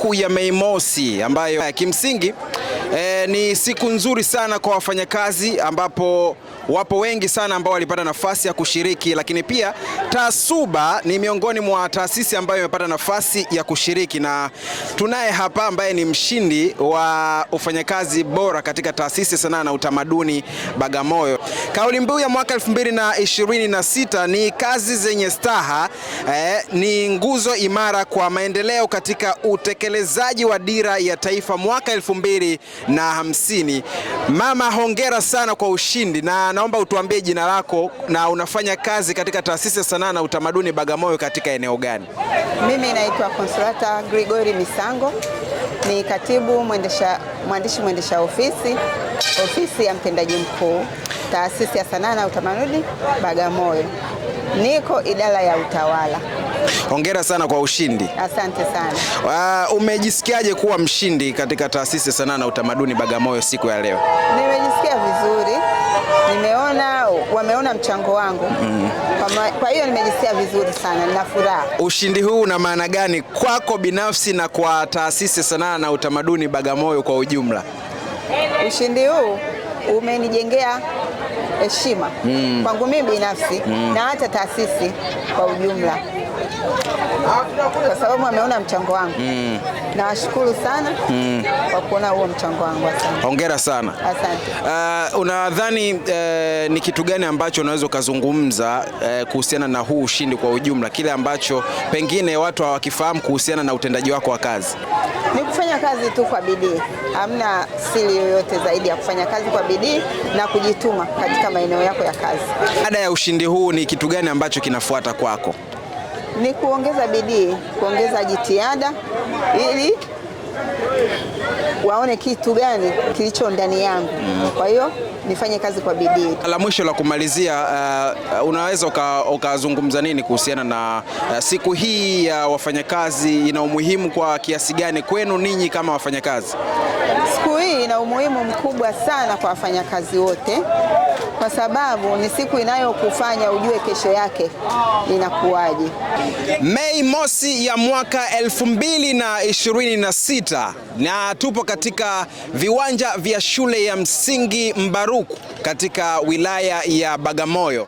Siku ya Mei Mosi ambayo kimsingi ni siku nzuri sana kwa wafanyakazi, ambapo wapo wengi sana ambao walipata nafasi ya kushiriki, lakini pia TASUBA ni miongoni mwa taasisi ambayo imepata nafasi ya kushiriki, na tunaye hapa ambaye ni mshindi wa ufanyakazi bora katika taasisi sanaa na utamaduni Bagamoyo. Kauli mbiu ya mwaka 2026 ni kazi zenye staha, ni nguzo imara kwa maendeleo katika utekelezaji wa dira ya taifa mwaka 2050. Mama, hongera sana kwa ushindi na naomba utuambie jina lako na unafanya kazi katika taasisi ya sanaa na utamaduni Bagamoyo katika eneo gani? Mimi naitwa Consolata Grigori Misango, ni katibu mwandishi mwendesha ofisi, ofisi ya mtendaji mkuu, taasisi ya sanaa na utamaduni Bagamoyo. Niko idara ya utawala. Hongera sana kwa ushindi. Asante sana. Umejisikiaje kuwa mshindi katika taasisi ya sanaa na utamaduni Bagamoyo siku ya leo? Nimejisikia vizuri, nimeona wameona mchango wangu. Kwa hiyo nimejisikia vizuri sana, nina furaha. Ushindi huu una maana gani kwako binafsi na kwa taasisi ya sanaa na utamaduni Bagamoyo kwa ujumla? Ushindi huu umenijengea heshima kwangu mimi binafsi na hata taasisi kwa ujumla, kwa sababu wameona mchango wangu. Nawashukuru sana kwa kuona huo mchango wangu. Asante. Hongera sana. Asante. Unadhani ni kitu gani ambacho unaweza ukazungumza kuhusiana na huu ushindi kwa ujumla, kile ambacho pengine watu hawakifahamu kuhusiana na utendaji wako wa kazi? Ni kufanya kazi tu kwa bidii, hamna siri yoyote zaidi ya kufanya kazi kwa bidii na kujituma katika maeneo yako ya kazi. Baada ya ushindi huu ni kitu gani ambacho kinafuata kwako? Ni kuongeza bidii, kuongeza jitihada ili waone kitu gani kilicho ndani yangu. Kwa hiyo nifanye kazi kwa bidii. La mwisho la kumalizia, unaweza ukazungumza nini kuhusiana na siku hii ya wafanyakazi? Ina umuhimu kwa kiasi gani kwenu ninyi kama wafanyakazi? Siku hii ina umuhimu mkubwa sana kwa wafanyakazi wote, kwa sababu ni siku inayokufanya ujue kesho yake inakuwaje. Mei Mosi ya mwaka 2026 na tupo katika viwanja vya shule ya msingi Mbaruku katika wilaya ya Bagamoyo.